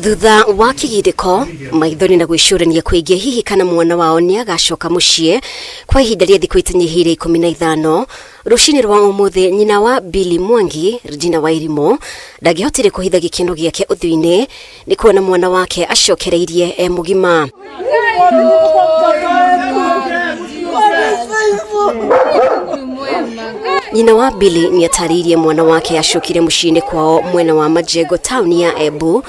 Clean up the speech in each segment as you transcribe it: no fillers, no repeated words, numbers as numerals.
Thutha wa kĩgirĩko, maithori na gwĩcũrania kũingĩ hihi kana mwana wao nĩ agacoka mũciĩ kwa ihinda rĩa thikũ itanyihĩire 15, rũcinĩ rwa ũmũthĩ nyina wa Billy Mwangi, Regina Wairimu, ndangĩhotire kũhitha gĩkeno gĩake ũthiũ-inĩ nĩ kuona mwana wake acokereirie e mũgima. Nyina wa Billy nĩ atarĩirie mwana wake acokire mũciĩ-inĩ kwao mwena wa Majengo taũni ya Embu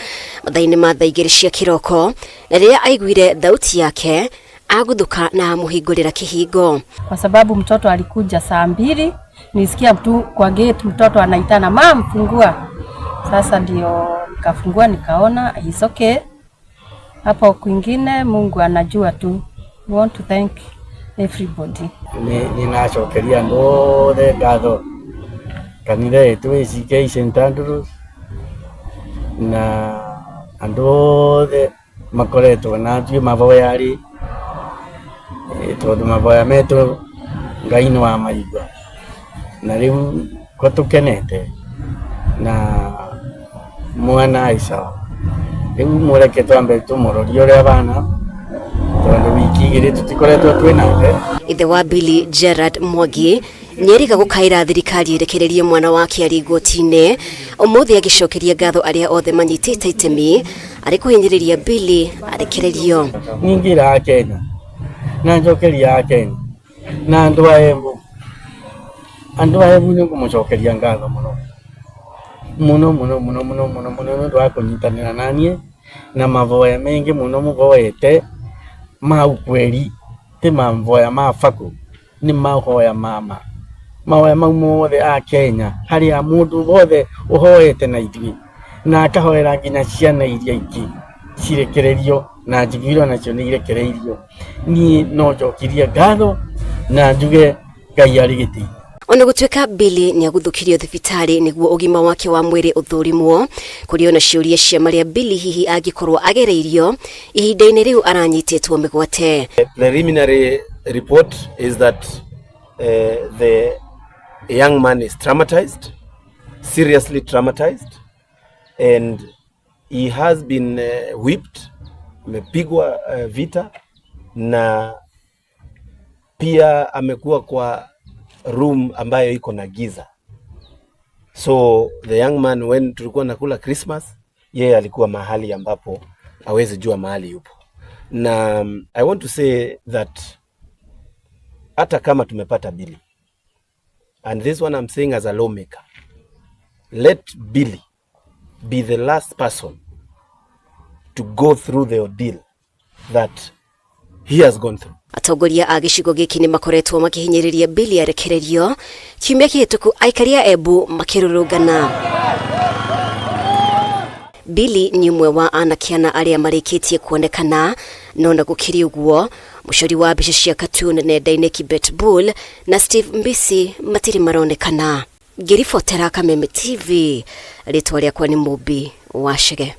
mathaa-inĩ ma thaa 2 cia kĩroko, na rĩrĩa aiguire thauti yake aguthuka na amũhingũrĩra kĩhingo. Kwa sababu mtoto alikuja saa 2, nisikia tu kwa gate mtoto anaitana, "Mum, fungua." Sasa ndio nikafungua nikaona he's okay. Hapo kwingine Mungu anajua tu. We want to thank everybody. Ninacokeria andũ othe ngatho kanitha ĩtũ ACK St Andrews na andũ othe makoretwo na ithuĩ maboya rĩ, tondũ maboya metũ Ngai nĩ wamaigua, na rĩu ko tũkenete na mwana ĩ sawa. Rĩu mũreke twambe tũmũrorie ũrĩa abana, tondũ wiki 2 tũtikoretwo twĩ nake. Ithe wa Billy, Gerard Mwangi, nĩerĩga gũkaĩra thirikari ĩrekererie mwana wake arĩ igoti-inĩ ũmũthĩ, agĩcokeria ngatho arĩa othe manyitĩte itemi arĩ kũhinyĩrĩria Billy arekererio. Ningĩra Kenya na njokeria Kenya na andũ a Embu, andũ a Embu nĩ ngũmũcokeria ngatho mũno mũno mũno mũno mũno mũno mũno nĩ ũndũ wa kũnyitanĩra na niĩ na maboya maingĩ mũno mũboete ma ukweli, ti maboya ma baku, nĩ mahoya mama mahoya mau mothe a Kenya, harĩa mũndũ wothe ũhoete na ithuĩ na akahoera nginya ciana iria ingĩ cirekererio, na njiguire onacio nĩ irekereirio. Niĩ no njokirie ngatho na njuge Ngai arĩ gĩtĩ. Ona gũtuĩka Billy nĩ aguthũkirio thibitarĩ nĩguo ũgima wake wa mwĩrĩ ũthũrimwo, kũrĩ ona ciũria cia marĩa Billy hihi angĩkorwo agereirio ihinda-inĩ rĩu aranyitĩtwo mĩgwate. Preliminary report is that the young man is traumatized, seriously traumatized, and he has been whipped, amepigwa vita na pia amekuwa kwa room ambayo iko na giza. So the young man, when tulikuwa nakula Christmas, yeye alikuwa mahali ambapo hawezi jua mahali yupo. Na I want to say that hata kama tumepata Billy, and this one I'm saying as a lawmaker, let Billy be the last person to go through the ordeal that he has gone through. Atongoria a gĩcigo gĩkĩ nĩ makoretwo makĩhinyĩrĩria Billy arekererio. Kiumia kĩhĩtũku aikari a Embu makĩrũrũngana. Billy nĩ ũmwe wa anake ana arĩa marĩkĩtie kuonekana, no na gũkĩrĩ ũguo mũcori wa mbica cia cartoon nenda-inĩ Kibet Bull na Steve Mbisi matirĩ maronekana. Ngĩribotera Kameme TV, rĩtwa rĩakwa nĩ Mũmbi wa Chege.